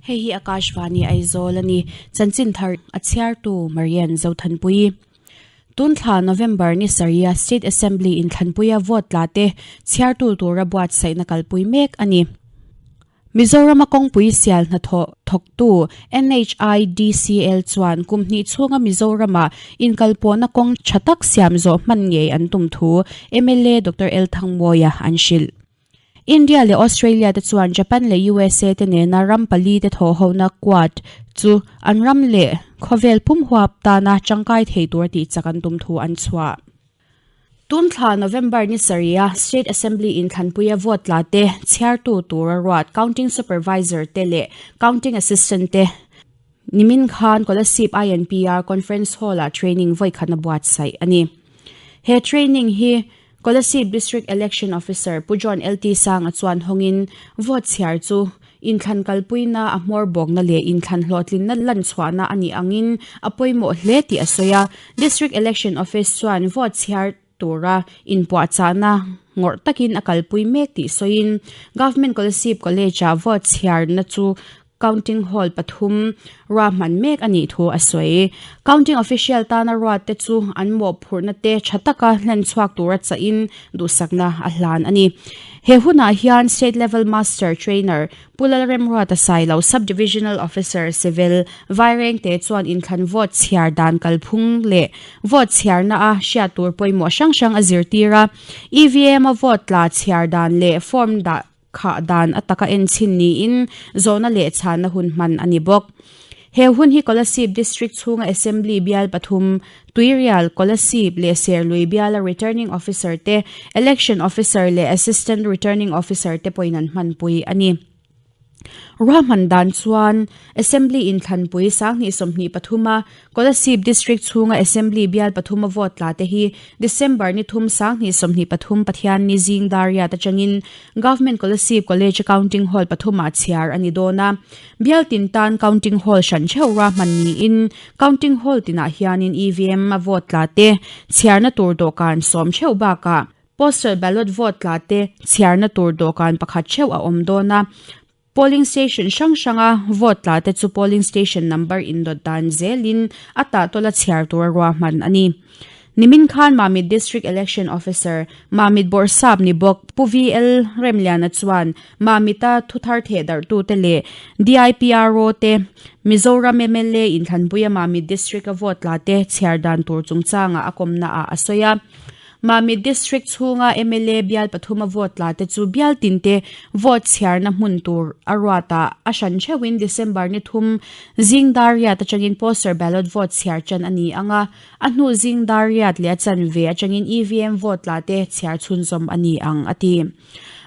Hei hi Akashvani Aizawl a ni. Chanchin thar a chhiartu Marian Zothanpui. Tun thla November ni sarih a State Assembly inthlanpuia vote tla te chhiartu tura buatsaihna kalpui mek a ni. Mizorama kawngpui sial hnathawh thawktu NHIDCL chuan kum hnih chhunga Mizorama inkalpawhna kawng tha tak siam zawh hman ngei an tum thu mla Doctor L Thangmawia an hrilh. India leh Australia te chuan Japan leh USA te nena ram pali te thawhhona Quad chu an ram leh khawvel pum huap tana tangkai thei tur tih chak an tum thu an chhuah. Tun thla November ni sarih a State Assembly inthlanpuia vote tla te chhiartu tura ruat Counting Supervisor te leh Counting Assistant te nimin khan Kolasib INPR Conference Hall-ah training vawikhatna buatsaih a ni. He training hi Kolasib District Election Officer Pu John LT Sanga chuan hawngin vote chhiar chu inthlan kalpuina a hmawr bawkna leh inthlan hlawhtlinna lan chhuahna a nih angin a pawimawh hle tih a sawi a. District Election Office chuan vote chhiar tura inpuahchahna ngawrh takin a kalpui mek tih sawiin Government Kolasib College-ah vote chhiarna chu Counting Hall pathum ruahman mek a nih thu a sawi. Counting Official tana ruat te chu an mawhphurhna te tha taka hlen chhuak tura chahin duhsakna a hlan a ni. He hunah hian State Level Master Trainer Pu Lalremruata Sailo, Sub-Divisional Officer, Civil, Vairengte chuan inthlan vote chhiar dan kalphung leh vote chhiarna a hriat tur pawimawh hrang hrang a zirtir a. EVM a vote tla chhiar dan leh form dah Khah dan a taka en chhin niin zawhna leh chhanna hun hman a ni bawk. He hun hi Kolasib District chhunga Assembly bial pathum, Tuirial, Kolasib leh Serlui biala Returning Officer te, Election Officer leh Assistant Returning Officer te pawhin an hmanpui a ni. Ruahman dan chuan Assembly inthlanpui 2023 a Kolasib District chhunga Assembly bial pathuma vote tla te hi December ni thum 2023 Pathianni zing dar riat atangin Government Kolasib College Counting Hall pathumah chhiar a ni dawn a. Bial tin tan Counting Hall hran theuh ruahman niin Counting Hall tinah hianin EVM a vote tla te chhiarna tur dawhkan sawm theuh bakah Postal ballot vote tla te chhiarna tur dawhkan pakhat theuh a awm dawn a. Polling station hrang hranga vote tla te chu polling station number indawt dan zelin a tahtawla chhiar tura ruahman a ni. Nimin khan Mamit District Election Officer, Mamit Bawrhsap ni bawk Pu VL Remliana chuan Mamita thuthar thehdarhtute leh DIPRO te Mizoram mla inthlanpuia Mamit District-a vote tla te chhiar dan tur chungchangah a kawmnaah a sawi a. Mamit District chhunga mla bial pathuma vote tla te chu bial tin te vote chhiarna hmun tur a ruat a, a hran theuhin December ni thum zing dar riat atangin poster ballot vote chhiar chan a ni ang a, a hnu zing dar riat leh a chanve atangin EVM vote tla te chhiar chhunzawm a ni ang a ti.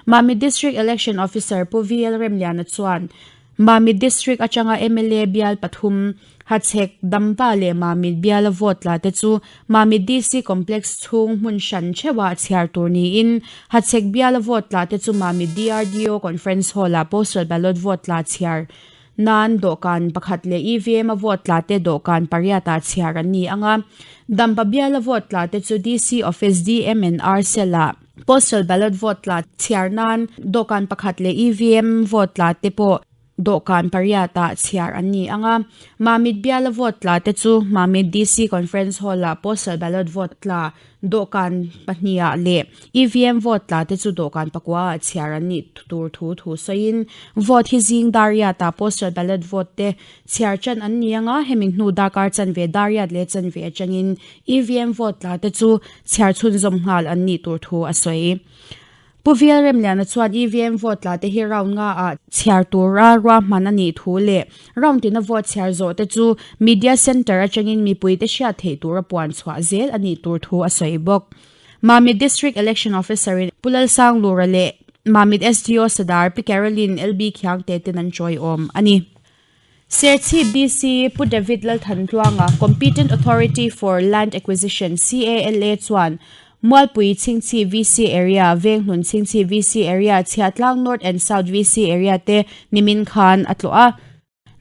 Mamit District Election Officer Pu VL Remliana chuan Mamit District atanga mla bial pathum, Hachhek, Dampa leh Mamit biala vote tla te chu Mamit DC Complex chhung hmun hran theuhah chhiar tur niin Hachhek biala vote tla te chu Mamit DRDO Conference Hall-ah Postal Ballot vote tla chhiar nan dawhkan pakhat leh EVM a vote tla te dawhkan pariatah chhiar an ni ang a. Dampa biala vote tla te chu DC Office DMNR Cell-ah Postal Ballot vote tla chhiar nan dawhkan pakhat leh EVM vote tla te pawh Dawhkan pariatah chhiar an ni ang a, Mamit biala vote tla te chu Mamit DC Conference Hall-ah Postal Ballot vote tla dawhkan pahnihah leh EVM vote tla te chu dawhkan pakuaah chhiar an nih tur thu thu sawiin vote hi zing dar riatah Postal Ballot vote te chhiar chan an ni ang a, hemi hnu darkar chanve dar riat leh chanve atangin EVM vote tla te chu chhiar chhunzawm nghal an nih tur thu a sawi. Pu Vial Remliana chuan EVM vote tla te hi round nga ah chhiar tura ruahman a nih thu leh round tina vote chhiar zawh te chu media centre atangin mipui te hriat theih tura puan chhuah zel a nih tur thu a sawi bawk. Mamit District Election Officer in Pu Lalsanglura leh Mamit SDO Sadar Pi Caroline LB Khiangte ten an tawiawm a ni. Serchhip DC Pu David Lalthantluanga, Competent Authority for Land Acquisition, CALA, chuan Mualpui Chhingchhip VC Area, Venghnun Chhingchhip VC Area, Chhiahtlang North and South VC Area te nimin khan a tlawh a.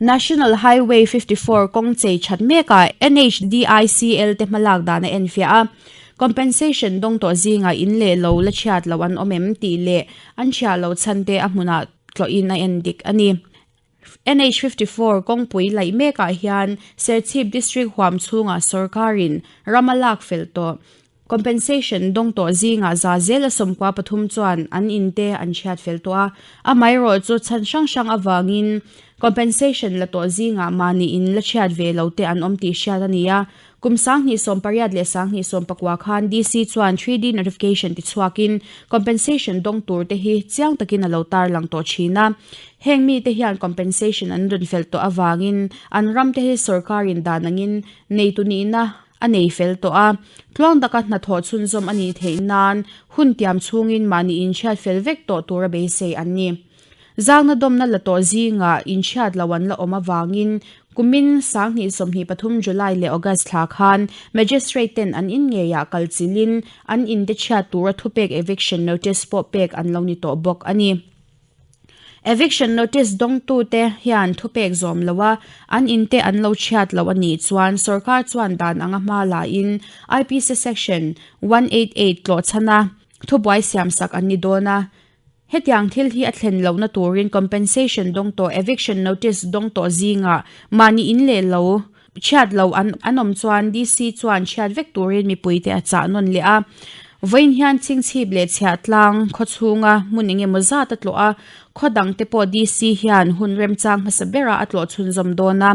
National Highway 54 kawng chei that mekah NHDICL te hmalak dan a enfiah a. Compensation dawng tawh zingah in leh lo la chhiat loh an awm em tih leh an chhiah loh chhan te a hmunah tlawhin a endik a ni. NH 54 kawngpui laih mekah hian Serchhip District huam chhungah sorkarin ram a lak fel tawh. Compensation dawng tawh zingah za zela 13 chuan an in te an chhiat fel tawh a, amaherawh chu chhan hrang hrang avangin compensation la tawh zingah mahni in la chhiat ve lo te an awm tih hriat a ni a. Kum 2018 leh 2019 khan DC chuan 3D notification tichhuakin compensation dawng tur te hi chiang takin a lo tarlang tawh thin a. Heng mite hian compensation an rawn fel tawh avangin an ram te hi sorkarin dan angin neitu nihna a nei fel tawh a, tluang taka hnathawh chhunzawm a nih theih nan hun tiam chhungin mahni inchhiat fel vek tawh tura beisei an ni. Zangna dawmna la tawh zingah inchhiat lo an la awm avangin kumin 2023 July leh August thla khan Magistrate ten an in ngeiah kal chilhin an inte chhiat tura thupek eviction notice pawh pek an lo ni tawh bawk a ni. Eviction notice dawngtute hian thupek zawm lo a, an inte an lo chhiat lo a nih chuan sorkar chuan dan anga hma lain IPC Section 188 tlawhchhana thubuai siamsak an ni dawn a. Hetiang thil hi a thlen lohna turin compensation dawng tawh eviction notice dawng tawh zingah mahni in leh lo chhiat lo an awm chuan DC chuan chhiat vek turin mipuite a chah nawn leh a. Vawiin hian chingchhip leh chhiah tlang khaw chhunga hmun eng emaw zat a tlawh a, khaw dangte pawh DC hian hun remchang hmasa berah a tlawh chhunzawm dawn a.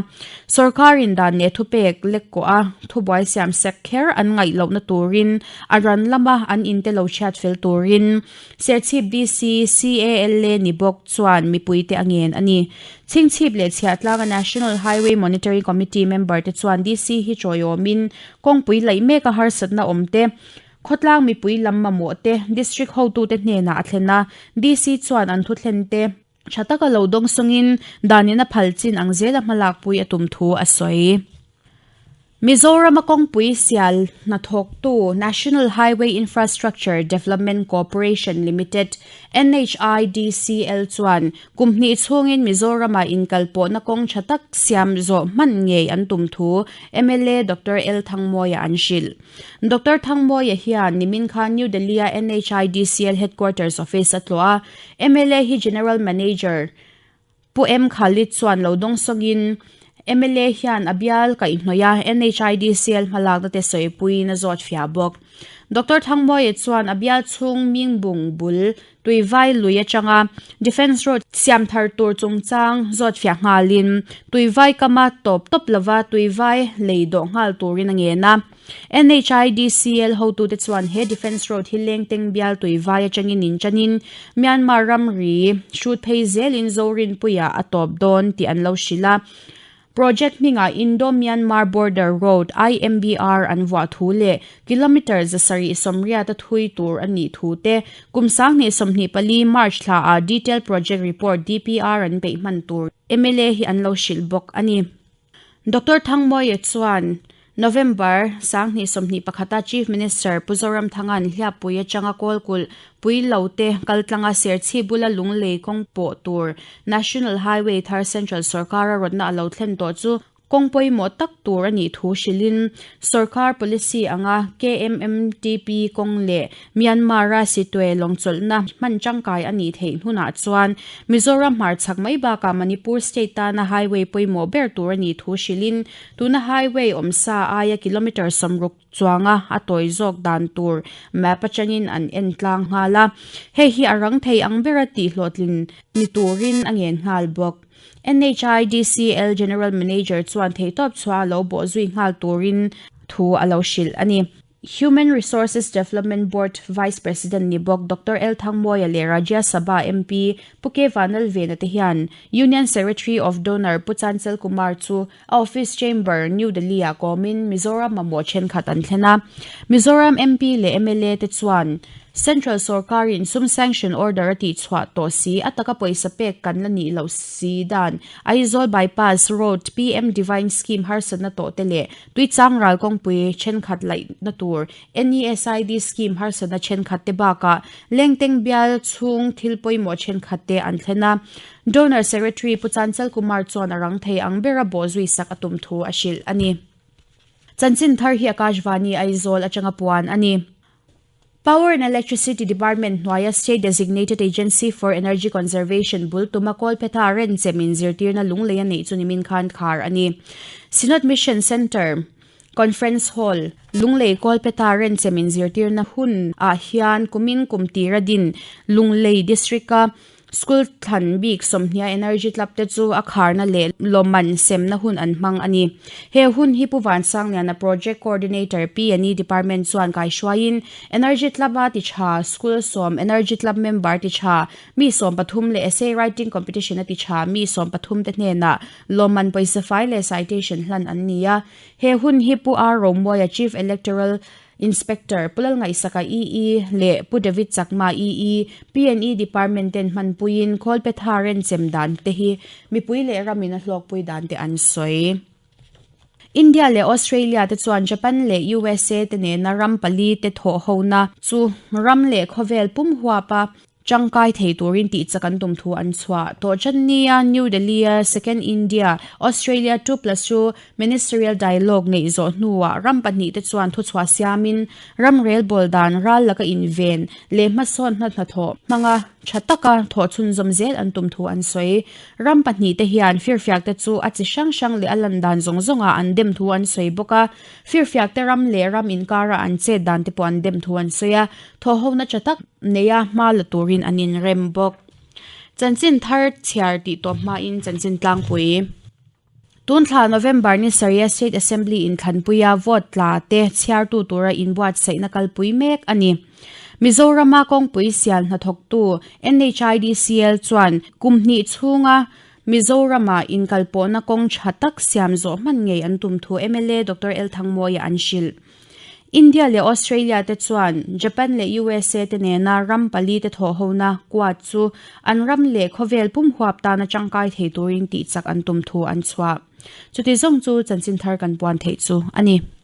Sorkarin dan leh thupek lek kawh a, thubuai siam sek kher an ngaih lohna turin a ran lama an inte lo chhiat fel turin Serchhip DC, CALA ni bawk chuan mipuite a ngen a ni. Chhingchhip leh Chhiahtlanga National Highway Monitoring Committee member te chuan DC hi chawiawmin kawngpui laih mek a harsatna awm te, khawtlang mipui lam mamawh te District hotute hnenah a thlen a, DC chuan an thuthlen te tha taka lo dawng sawngin danin a phal chin ang zela hmalakpui a tum thu a sawi. Mizorama kawngpui sial hnathawktu National Highway Infrastructure Development Corporation Limited, NHIDCL, chuan kum hnih chhungin Mizorama inkalpawhna kawng tha tak siam zawh hman ngei an tum thu mla Doctor L Thangmawia an hrilh. Doctor Thangmawia hian nimin khan New Delhi-a NHIDCL Headquarters Office a tlawh a, mla hi General Manager, Pu M Khalid chuan lo dawng sawngin mla hian a bial kaihhnawih a NHIDCL hmalakna te sawipuiin a zawt fiah bawk. Doctor Thangmawia chuan a bial chhung Mingbung bul Tuivai lui atanga Defence Road siam thar tur chungchang zawt fiah nghalin Tuivai kama tawp tawp lova Tuivai lei dawh nghal turin a ngen a. NHIDCL hotute chuan he Defence Road hi Lengteng bial tuivai atangin inṭanin Myanmar ramri hrut phei zelin Zorinpuiah a tawp dawn tih an lo hrilh a. Project hmingah Indo-Myanmar Border Road, IMBR, an vuah thu leh kilometre 780 a thui tur a nih thu te, kum 2024 March thlaah Detailed Project Report, DPR, an beih hman tur mla hi an lo hrilh bawk a ni. Doctor Thangmawia chuan November 2021 a Chief Minister Pu Zoramthanga'n Hliappui atanga Kawlkulh Puilo te kaltlanga Serchhip bula Lunglei kawng pawh tur National Highway thar Central sawrkara rawtna a lo thlen tawh chu kawng pawimawh tak tur a nih thu hrilhin sawrkar policy anga KMMTP kawng leh Myanmar-a Sitwe lawngchawlhna hman tangkai a nih theih hunah chuan Mizoram hmarchhak mai bakah Manipur state tana highway pawimawh ber tur a nih thu hrilhin tuna highway awmsa aia kilometre 60 chuanga a tawi zawk dan tur map atangin an en tlang nghal a, hei hi a rang thei ang bera tihhlawhtlin ni turin a ngen nghal bawk. NHIDCL General Manager chuan theihtawp chhuah a lo bawhzui nghal turin thu a lo hrilh a ni. Human Resources Development Board Vice President ni bawk Doctor L Thangmawia leh Rajya Sabha MP Pu K Vanlalvena te hian Union Secretary of Donor Pu Chanchal Kumar chu a office chamber New Delhi-ah kawmin Mizoram mamawh thenkhat an thlen a. Mizoram MP leh mla te chuan Central sorkarin sum sanction order a tihchhuah tawh si a taka pawisa pek kan la nih loh si dan Aizawl Bypass Road PM Divine Scheme harsatna tawh te leh Tuichang ral kawngpui thenkhat laihna tur NESID scheme harsatna thenkhat te bakah Lengteng bial chhung thil pawimawh thenkhat te an thlen a. Donor Secretary Pu Chanchal Kumar chuan a rang thei ang bera bawhzui sak a tum thu a hrilh a ni. Chanchin thar hi Akashvani Aizawl atanga puan a ni. Power and Electricity Department hnuaia State Designated Agency for Energy Conservation bul tuma Kawlphetha renchem inzirtirna lunglei a neih chu nimin khan khar a ni. Synod Mission Centre Conference Hall, Lunglei Kawlphetha renchem inzirtirna hun ah hian kumin kum tira din Lunglei District-a School thlan bik sawmhnia Energy Club te chu a kharna leh lawmman semna hun an hmang a ni. He hun hi Pu Vansangliana Project Coordinator PNE Department chuan kaihruaiin Energy Club a ti tha School sawm Energy Club member ti tha mi 13 leh Essay Writing Competition a ti tha mi 13 te hnenah lawmman pawisa fai leh citation hlan an ni a. He hun hi Pu R Romuaia Chief Electoral Inspector Pu Lalngaihsaka EE leh Pu David Chakma EE, PNE Department ten hmanpuiin Khawlpetha renchem dan te hi mipui leh ramin a hlawkpui dan te an sawi. India leh Australia te chuan Japan leh USA te nena ram pali te thawhhona chu ram leh khawvel pum huapa Tangkai thei turin tih chak an tum thu an chhuah tawh tan nia New Delhi-a Second India, Australia 2+2 Ministerial Dialogue neih zawh hnuah ram pahnihte chuan thuchhuah siamin ram relbawl dan ral laka inven leh hmasawn hna hnathawh hmanga tha taka thawh chhunzawm zel an tum thu an sawi. Ram pahnihte hian firfiakte chu a chi hrang hrang leh a lan dan zawng zawngah an dem thu an sawi bawk a. Firfiakte ram leh ram inkara an chet dan te pawh an dem thu an sawi a. Thawhhona tha tak neia hma la turin an inrem bawk. Chanchin thar chhiar tih tawh hmain chanchin tlangpui. Tun thla November ni sarih State Assembly inthlanpuia vote tla te chhiartu tura inbuatsaihna kalpui mek a ni. Mizorama kawngpui sial hnathawktu NHIDCL chuan kum hnih chhunga Mizorama inkalpawhna kawng tha tak siam zawh hman ngei an tum thu mla Doctor L Thangmawia an hrilh. India leh Australia te chuan Japan leh USA te nena ram pali te thawhhona Quad chu an ram leh khawvel pum huap tana tangkai thei turin tihchak an tum thu an chhuah. Chuti zawng chu chanchin thar kan puan theih chu a ni.